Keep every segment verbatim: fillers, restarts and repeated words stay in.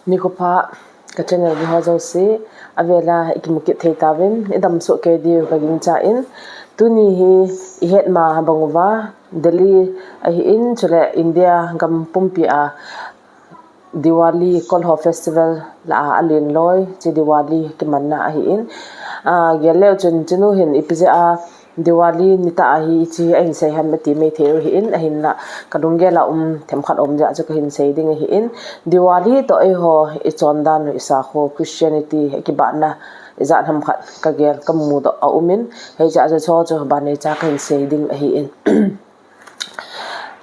Nikho pha ka channel veho jouse, avela ikimu kit thei tauvin, idam soh kei diu ka gingchan. Tuni hi ihet ma bang uva, Delhi ahin, chule India gam pumpi a Diwali Kol ho festival lah a alen loi, hiche Diwali kimanna ahin. Ah, gel leu chun hichenu hin ipi jeh a Diwali nitah a hiche ahin sei ham ati mai thei u ahin, ahinla ka lunggel a um themkhat um jeh a chu kahin sei ding ahin. Diwali toh eiho ichondan u, isakho Christianity kibahna ijat ham khat kagel kamudoh a um in, hiche a chu hicheho chu banei cha kahin sei ding ahin.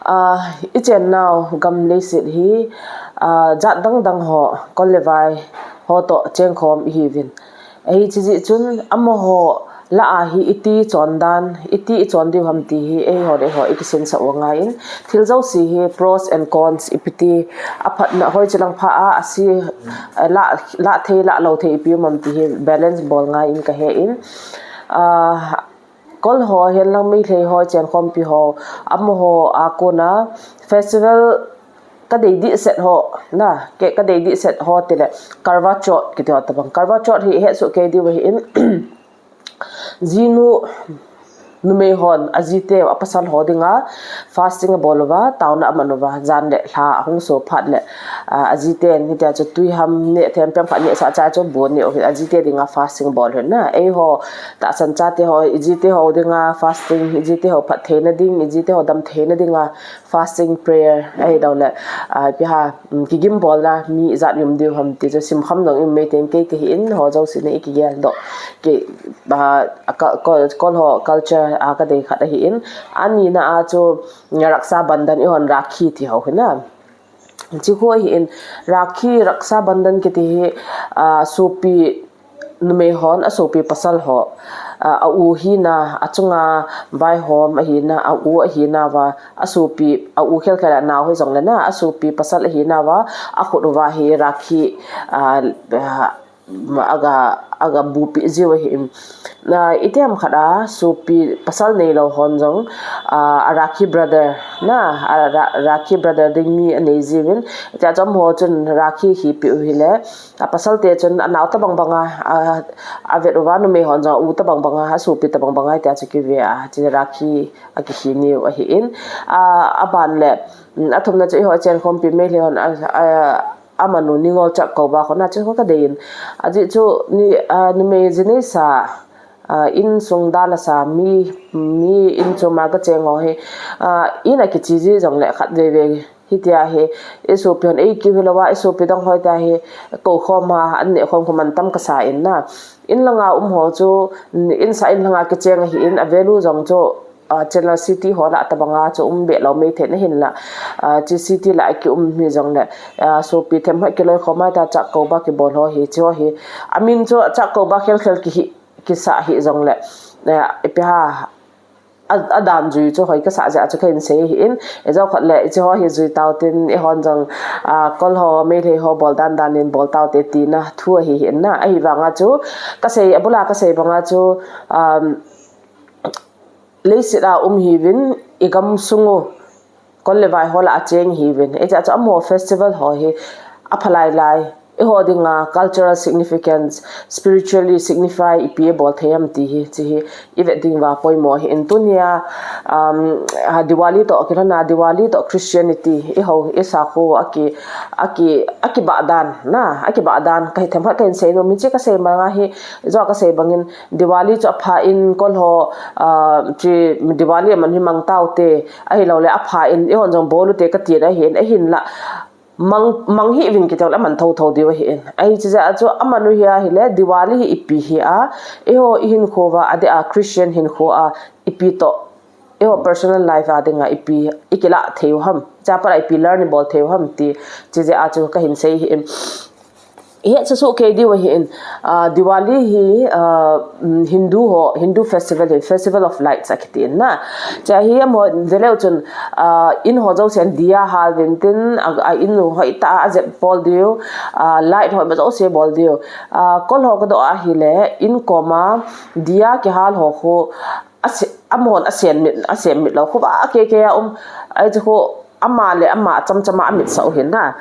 Ah, ichennau gam leiset hi, ah, jat dang dang ho, kol le vai ho toh chengkhom ihiuvin. Hiche jeh chun amaho lah a hi iti chondan, iti ichon diu ham ti hi eiho le eiho ikisensah u angaiyin. Thil jouse hi pros and cons ipi ti, aphatna hoiche lang pha a, ase, ah, lah, lah thei, lah lou thei ipi um ham ti hi balance bol angaiyin kahen. Ah, Kol ho, hihen lang Meitei ho, chenkhompi ho, amaho a kona festival kadei dehset ho, na, ke kadei dehset ho tile, Karva Chauth kiti ho tabang. Karva Chauth hi ihet soh kei diu ahin, jinu numei hon ajiteu, apasal ho dinga fasting abol uva, taona aman uva, jan le lha ahung so phat le, ah, ajiten hitia chu twi ham neh them, pem khat nehsah chai chu bu aneh u ahin, ajite dinga fasting abol u ahin na. Eiho tahsan chate ho, ijite ho dinga fasting, ijite ho phattheina ding, ijite ho damtheina dinga fasting prayer, ahiloule, ah, ipi ham, um, kigimbolna mi ijat um diu ham ti chu simkham jong i um mai teng, kei kahin, ho jouse na ikigel doh, kei, ah, a ka, Kol, Kol ho culture a kadei khat ahin. Anina a chu Raksha Bandhan, eihon Rakhi ti ho ahi na. Hiche khu ahin, Rakhi, Raksha Bandhan kiti hi, ah, sopi numei hon asopi pasal ho, ah, a u hina, achunga vaihom ahina, a u ahinauva, asopi, a u khelkhel a nao hijongle na, asopi pasal ahinauva akhut uva hi Rakhi, ah, ah, aga, aga bupeh jiu ahin. Na, itiham khat a sopi pasal neilou hon jong, ah, a Rakhi brother na, a Ra-, Rakhi brother ding mi anei jiuvin. Hitia chu amaho chun Rakhi khipeh u hile, apasalte chun anao tabang banga, ah, avet uva, numei hon jong a u tabang banga, asopi tabang banga hitia chu kive a, hiche Rakhi akikhi niu ahin. Ah, aban le, um, athumna chu eiho chenkhompi Meitei hon, ah, ah, amanu Ningol Chakouba kho na, hiche kho kadei in. Ajeh chu ni, ah, numei ji neisa, ah, insung dalhasa mi, mi in chom a kacheng ho hi, ah, in a kiche ji jongle khatvei vei hitia hi isopi hon eikiu hilouva, isopi dang ho hitia hi koukhom a, an nehkhom khom mantam kasa in na. In langa um ho chu, in sa in langa kicheng ahin, a value jong chu, ah, channel city ho lah tabanga chu um be lou mai thei na, hinla, ah, hiche city lah a kium hijongle, ah, sopi themkhat kiloikhom a, hitia Chakouba kibol ho hi, hiche ho hi, amin chu Chakouba khelkhel kihi, kisah hijongle, ah, ipi ham, a, adan jui chu hoi kasah jeh a chu kahin sei ahin, ijou khat le hiche ho hi jui tautin, eihon jong, ah, Kol ho, Meitei ho bol dan dan in bol taute tina thu ahi, ahin na. Ahivanga chu kasei, abula kasei banga chu, um, leiset a um ihiuvin, igamsung u Kol le vai ho lah a cheng ihiuvin. Hitia chu amaho festival ho hi aphalai lai, eiho dinga cultural significance, spiritually signify ipi abol thei ham ti hi, hiche hi ivet diuva poimo ahin. Tunia, um, ah, Diwali toh kilhona, Diwali toh Christianity, eiho, isakho aki, aki, akibah dan na, akibah dan kahi themkhat kahin sei nom, hiche kasei banga hi, ijou a kasei bangin, Diwali chu aphan Kol ho, ah, hiche Diwali aman hi mang taute, ahiloule aphan eihon jong bol ute kati na ahin, ahinla mang, mang hih uvin kiti le aman thotho diu ahin. Hiche jeh a chu amanu hi ahile, Diwali hi ipi hi a, eiho ihinkho uva, adeh a Christian hinkho a ipi toh, eiho personal life a dinga ipi ikilah thei u ham, hiche a pat a ipi learn ibol thei u ham ti, hiche jeh a chu kahin sei ahin. Ihet soh soh kei diu ahin, ah, Diwali hi, ah, um, Hindu ho, Hindu festival hi, Festival of Lights akitin na. Hiche hi amaho veleu chun, ah, in ho jousen diya hal uvin tin, a, a in u hoitah a ajep bol diu, ah, light ho ima jouse bol diu. Ah, Kol ho kadoh ahile, in koma diya kihal ho khu, ase-, amahon asem mit, asem mit lou khu, va kei kei a um, hiche khu, ama le ama acham cham a amitsah u ahin na.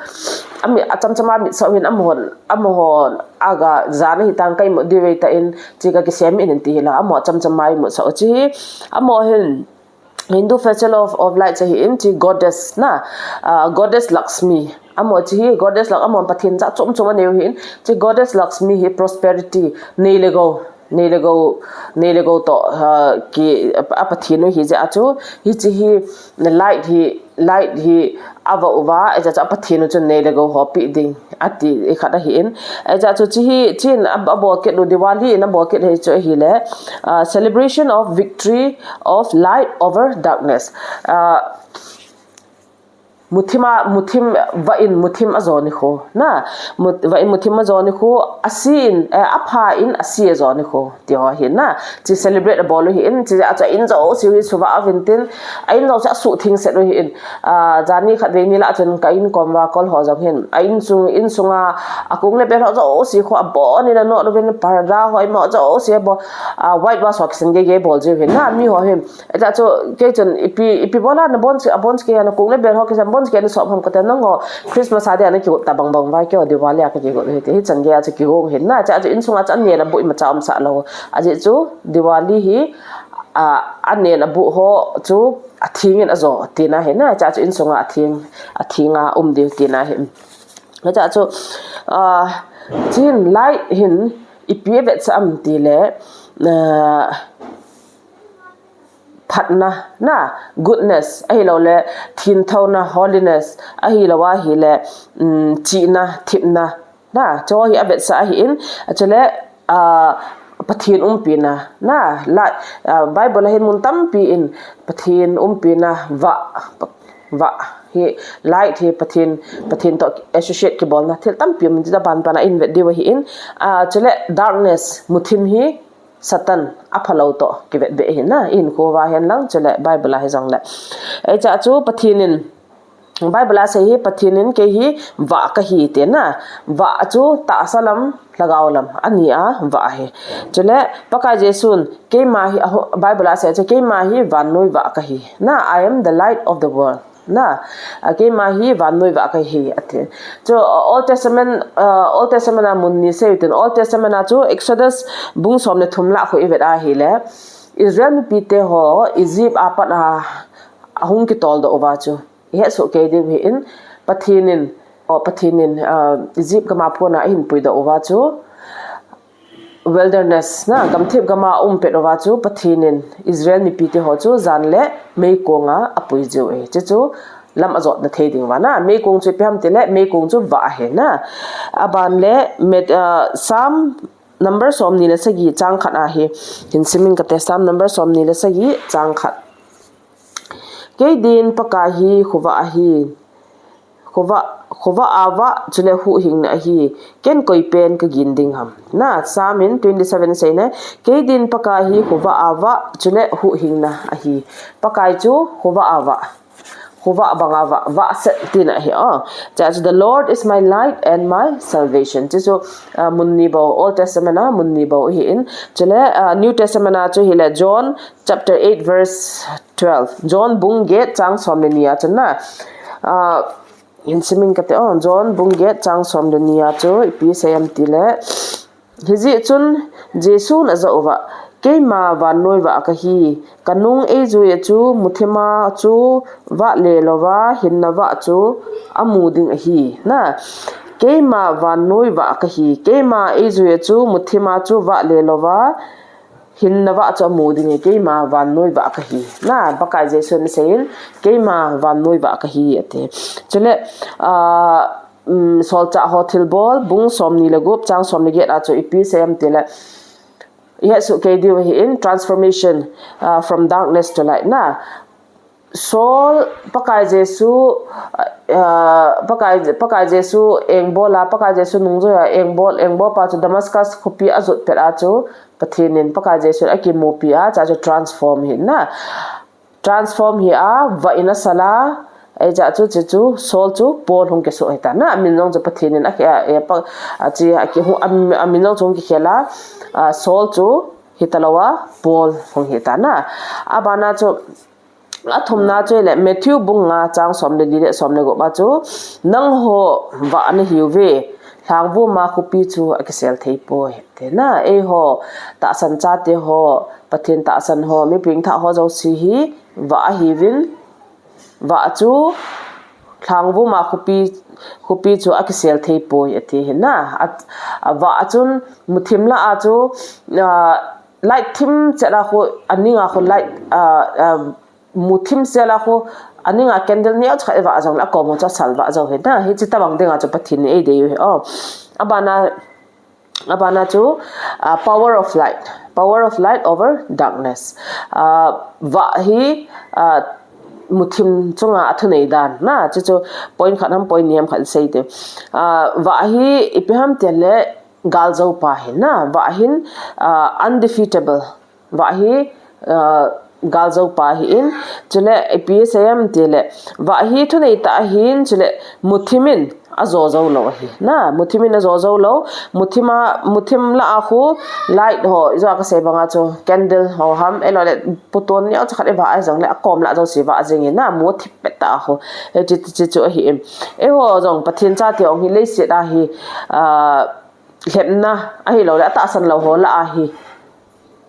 Ami, achamchama mitsa u hin amahon, amahon aga jana hitang ka imut diu ve ta in, chi ka kisem in ti hila, amaho achamchama imutsa u chi hi, amaho hin, Hindu Festival of, of Lights ahin, chi goddess na, ah, goddess Lakshmi. Amaho chi hi goddess Lak-, amaho Pathen jat chom chom anei u hin, chi goddess Lakshmi hi prosperity nei le gou, nei le gou, nei le gou toh, ah, ki, a, a Pathen u hi jeh a chu, hichi hi light hi, light hi ava uva, ajeh chu a Pathen u chu nei le gou ho pe ding ati, i khat ahin. Ajeh chu chi hi, chin a, abol kit u Diwali in abol kit hi chu ahile, ah, celebration of victory of light over darkness. Ah, muthim a, muthim, vah in muthim ajo nikho. Na, mut-, vah in muthim ajo nikho, ase in, eh, apha in ase ajo nikho. Ti ho ahin na, chi celebrate abol u hin, chi a chu a in jouse u hi suva a vin tin, a in jouse asuh thing set u hin. Ah, jani khat vei ni lah chun ka in kom uva kol ho jong hin, a in sung, in sunga, akung le bel ho jouse khu abon in anot uvin, parda ho imo jouse abon, ah, white wash ho kisan gei gei bol jiu hin na, mi ho hin. Ajeh chu kei chun ipi, ipi bol a nabon chi, abon chi kei a nakung le bel ho kisan bon chi kei a nasop ham kati a, nangho Christmas a dia nakigot ta bang bang uva keiho Diwali a kakigot u hite, hichan gei a chu kigong hin na, ajeh chu in sunga chu aneh abuh imacha umsah lou. Ajeh chu Diwali hi, ah, aneh abuh ho chu atheng in ajo tina hin na, ajeh chu in sunga atheng, atheng a um diu tina hin. Ajeh chu, ah, chin light hin ipi avetsah am tile, ah, phatna, na, goodness, ahilou le, thengthaona, holiness, ahilou ahile, um, chihna, thepna, na, chu hi avetsah ahin, chule, ah, Pathen umpina, na, la, ah, Bible a hin mun tampi in Pathen umpina, vah, vah hi, light hi Pathen, Pathen toh associate kibolna thil tampi um in, ti ta ban ban a i hin vet diu ahin, ah, chule darkness, muthim hi, Satan aphalou toh kivet beh ahi na, i hinkho uva hen lang, chule Bible a hi jong le. Ajeh chu Pathen in, Bible a sei hi, Pathen in kei hi vah kahi ati na, vah chu tahsa lam, lhagao lam, ani a vah ahi. Chule Pakai Jesun, keima hi, aho-, Bible a sei chu, keima hi vannoi vah kahi. Na, "I am the light of the world." Na, ah, keima hi vannoi vah kahi ati. Chu, ah, Old Testament, ah, Old Testament a mun ni sei u tin, Old Testament a chu Exodus bung som le thum lah khu i vet ahile, Israel mipite ho Egypt a pat a, ahung kitol doh uva chu i het soh kei diu hin, Pathen in, o, Pathen in, ah, Egypt gam a pon a ahin puidoh uva chu, wilderness na, gamthip gam a aum pet uva chu Pathen in Israel mipite ho chu jan le meikong a apui jiu ahi. Chuchu lam ajotna thei ding uva na, meikong chu ipi ham tile, meikong chu vah ahi na. Aban le, met, ah, Psalm number som ni le sagi chang khat ahi. Hin sim ing kate, Psalm number som ni le sagi chang khat. Kei din Pakai hi khovah ahi. Khovah, khovah a vah, chule huhhingna ahi. Ken koi pen ka gin ding ham. Na, Psalm in twenty-seven sei na, kei din Pakai hi khovah a vah, chule huhhingna ahi. Pakai chu khovah a vah. Khovah bang a vah, vah set tina ahi. Oh, ajeh chu, "The Lord is my light and my salvation." Chuchu, ah, mun ni bou, Old Testament a mun ni bou ahin. Chule, ah, New Testament a chu hile, John chapter eight verse twelve. John bung get chang som le ni a chun na. Ah, hin sim ing kate, oh, John bung get chang som le ni a chu ipi sei em tile, hijeh chun Jesun ajah uva, "Keima vannoi vah kahi, ka nung eijui a chu muthim a chu vah le louva, hinna vah chu amu ding ahi." Na, "Keima vannoi vah kahi, keima eijui a chu muthim a chu vah le louva, hinna vah chu amu ding ahi, keima vannoi vah kahi." Na, Pakai Jesun asei in, "Keima vannoi vah kahi," ati. Chule, ah, um, Solchah ho thilbol, bung som ni le gup, chang som le get a chu ipi sei em tile, i het soh kei diu ahin, transformation, ah, from darkness to light na. Saul, Pakai Jesu, ah, Pakai, Pakai Jesu engbol a, Pakai Jesu nungjui a engbol, engbol pa chu Damascus khopi ajot pet a chu, Pathen in Pakai Jesu akimupi a, ajeh chu transform ahi na. Transform ahi a, vah in asal a, ajeh chu, chuchu, Saul chu Paul hung kisoh ahi ta na, amin jong chu Pathen in a, a, a, pa, a, chi, a, ki, hung, a, amin jong chu hung kikhel a, a, Saul chu hita lou a, Paul hung ahi ta na. Aban a chu, Athumna chu le Matthew bung nga chang som le li le som le gup a chu, nangho vah nahiuve, lhangvum a khopi chu akisel thei poi, ati na. Eiho tahsan chate ho, Pathen tahsan ho, mi pengthah ho jouse hi vah ahiuvin, vah chu lhangvum a khopi, khopi chu akisel thei poi, ati hi na. A, a vah chun muthim lah a chu, a, light thim chet a khu, aning a khu light, a, a, muthim chet a khu, aning a candle neocha khat ivah jong le akom ho chu asal vah jou hi na. Hiche tabang ding a chu Pathen in eidei u hi. Oh. Abana, abana chu, uh, power of light. Power of light over darkness. Uh, vah hi, uh, muthim chunga athunei dan na. Chu chu point khat ham, point ni ham khat sei te. Uh, vah hi ipi ham ti le, galjou pa hi na. Vah hin, uh, undefeatable. Vah hi, uh, galjou pa hi in, chule ipi sei ham ti le, vah hi thunei tah ahin, chule muthim in ajo jou lou ahi na. Muthim in ajo jou lou, muthim a, muthim lah a khu light ho, ijeh a kasei banga chu candle ho ham, ahilou le puton neocha khat ivah a jong le akom lah jouse vah jing in na, muthim pet tah a khu. Hiche, hiche chu ahi in. Eiho jong Pathen chate hung hi leiset a hi, a, lhepna ahilou le atahsan lou ho lah a hi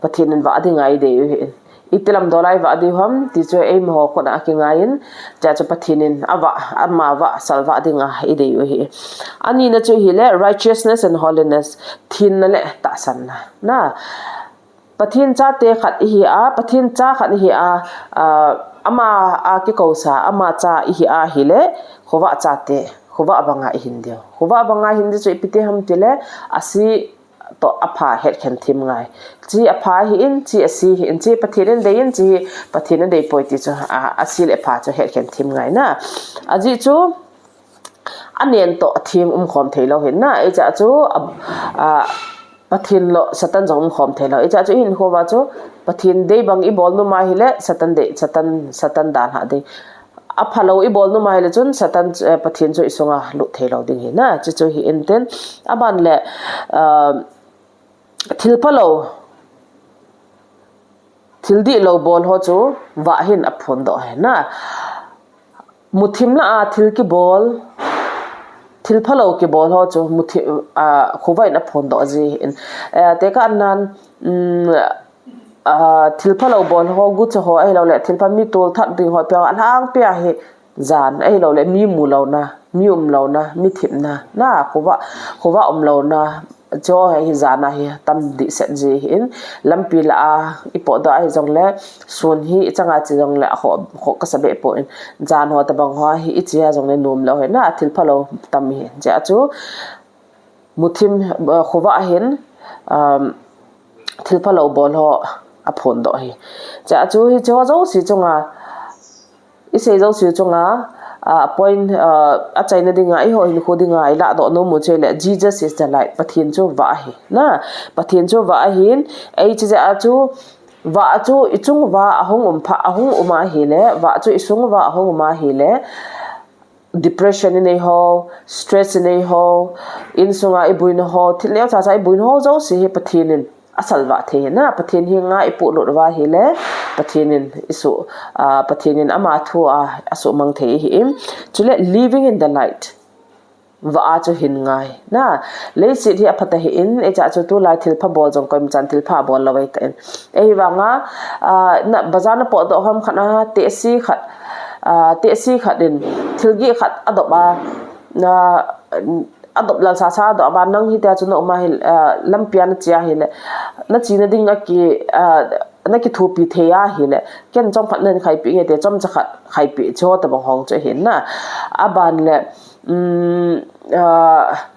Pathen in vah ding a eidei u hi in. Iti lam dol a ivah diu ham ti chu eima ho khut a kingai in, chua chu Pathen in avah, ama vah, asal vah ding a eidei u hi. Anina chu hi le righteousness and holiness, thenna le tahsanna na. Pathen chate khat ihi a, Pathen cha khat ihi a, a, ama a kikousa, ama cha ihi a hile, khovah chate, khovah banga ihin diu. Khovah banga hin di chu ipi ti ham ti le, ase toh apha hetkhen thim ngai. Hiche apha hi in, hiche ase hi in, hiche Pathen in adei in, hiche hi Pathen in adei poi ti chu, a, ase le apha chu hetkhen thim ngai na. Ajeh chu, anen toh atheng umkhom thei lou hi na. Ijeh chu, a, a, Pathen lou Satan jong umkhom thei lou. Ijeh chu, ihinkho uva chu Pathen dei bang ibol nom a hile, Satan dei, Satan, Satan dalhah ding. Aphalou ibol nom a hile chun Satan, eh, Pathen chu isunga lut thei lou ding hi na. Chuchu hi intin, aban le, uh, thil phalou, thil dihlou bol ho chu vah hin aphondoh hi na. Muthim lah a thil kibol, thil phalou kibol ho chu muthim, a, khovah in aphondoh ji hi in. Eh, tekah nan, um, a, thil phalou bol ho, gucha ho ahilou le, thil pha mi tolthat ding ho pia, alhangpia hi jan ahilou le, mi mu louna, mi um louna, mi thipna, na, khovah, khovah um louna, chu hi jan a hi tam dehset ji hi in, lampi lah a ipotdoh a hi jong le, sun hi ichang a che jong le, akhoh, khoh kasa behseh poi in, jan ho tabang ho hi iche a jong le nom lou hi na, thil phalou tam hi. Chua chu muthim, uh, khovah hin, um, thil phalou bol ho aphondoh hi. Chua chu hiche ho jouse chunga, isei jouse chunga, uh, point, uh, achaina dinga, eiho hinkho dinga, ilahdoh nom u chu le, Jesus is the light. Pathen chu vah ahi na. Pathen chu vah ahin, hiche jeh a chu, vah chu ichung uva ahung um pha, ahung um a hile, vah chu isung uva ahung um a hile, depression inei ho, stress inei ho, insunga iboina ho, thil neocha cha iboina ho jouse hi Pathen in asalvah thei hi na. Pathen henga ipohlut uva hile, Pathen in isu, ah, Pathen in ama thu a asuhmang thei hi in. Chule living in the light. Vah a chu hin ngai na. Leiset hi apha tah hi in, hiche a chu tulai thilpha bol jong koima chan thilpha abol lou ahi tan. Ahivanga, ah, na bazar na potdoh ham khat na, tehse khat, ah, tehse khat in thil gih khat adop a, na, adop lal sasa adop a, nang hitia chu na um a hi, ah, lampi a na che a hile, na chena ding a ki, ah, na kithopi thei a hile, ken chomkhat nahin khaipeh nge ti, chomcha khat khaipeh chu tabang hong chu ahi na. Aban le, um, ah,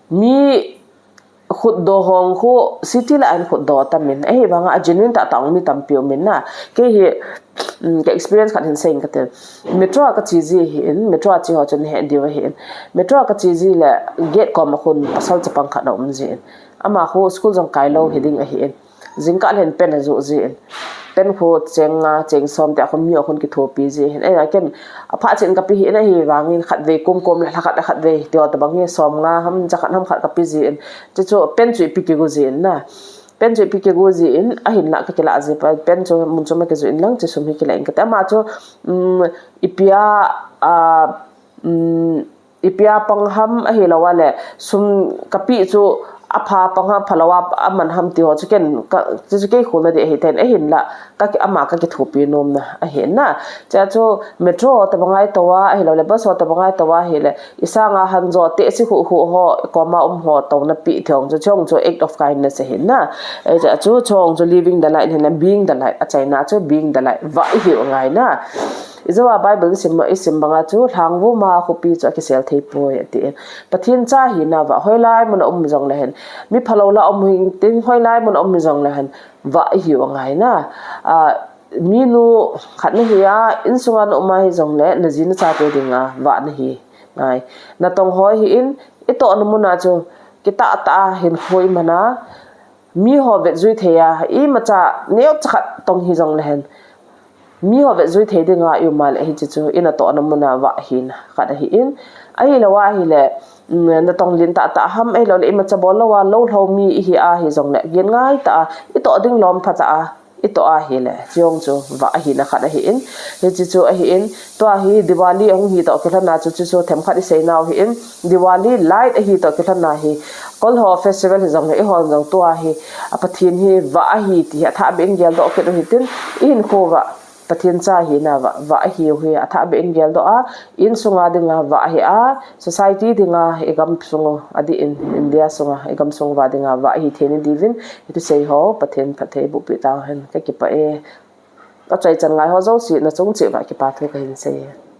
mi khutdoh hong khu city lah a hin khutdoh tam in, ahivanga a genuine tahtah mi tampi um in na. Kei hi, um, ka experience khat hin sei inge kati. Metro a kache ji hi in, metro a che ho chun he diu ahi in. Metro a kache ji le gate kom a khun pasal chapang khat aum ji in. Ama khu school jong kai lou hiding ahi in. Jingkah leh pen ajoh ji in. Pen khu cheng nga, cheng som tia khu mi akhun kithopi ji hin. Ahin ken apha chen kape hi in, ahivangin khatvei kum kum le lha khat le khatvei tia tabang hi som nga ham, ja khat ham khat kape ji in. Chuchu pen chu ipi kigo ji in na. Pen chu ipi kigu ji in, ahinla kakila ji pa, pen chu mun chu ma kiju in lang, hiche sum hi kila in kati. Ama chu, um, ipia, uh, um, ipia pang ham ahilou le, sum kapi chu apha pang ham, phalou a aman ham ti ho chu ken, ka, chu chu kei khulna di ahi ten, ahinla, ka ki, ama kakithopi nomna ahi na. Hiche chu metro ho tabang a itoh a, ahilou le, bus ho tabang a itoh a ahile, isanga hanjo te si hu hu ho, koma um ho, touna pi thong chu, chong chu act of kindness ahi na. Hiche chu, chong chu living the light, hina being the light, achaina chu being the light, vah ihiu ngai na. Ijou a Bible isim, isim banga chu, lhangvum a khopi chu akisel thei poi, ati. Pathen cha hina vah, hoilai mun a um jong le hen. Mi phalou la um hing tin, hoilai mun a um jong le hen. Vah ihiu ngai na. A, minu khat nahi a, insunga na um a hijong le, naji nachate dinga, vah nahi ngai. Natong ho hi in, itohna mun a chu, kitah tah a hin khoi mana, mi ho vetjui thei a, imacha neocha khat tong hijong le hen. Mi ho vetjui thei dinga i um a le hiche chu, i natohna mun a vah hina khat ahi in. Ahilou ahile, mm, natong lin tah tah ham ahilou le, imacha bol lou a, lou lhou mi ihi a hijong le, gin ngai tah a, itoh ding lom pha tah a, itoh ahile, chong chu vah hina khat ahi in. Hiche chu ahi in, tua hi Diwali ahung hi toh kilhon a chu, chu chu themkhat isei nau hi in, Diwali light ahi toh kilhon a hi, Kol ho festival hijong le, eihon jong tua hi, a Pathen hi vah ahi ti hi athah beh in geldoh kit u hitin, ihinkho vah, Pathen cha hina vah, vah ahiu hi athah beh in geldoh a, insunga dinga vah ahi a, society dinga, igam sung u, adeh in India sunga, igam sung uva dinga vah ahi thei na diuvin, ipi sei ho, Pathen phatthei boh peh tauhen, kakipah e. Achaichan ngai ho jouse, nachung cheh uva kipa thu kahin sei e.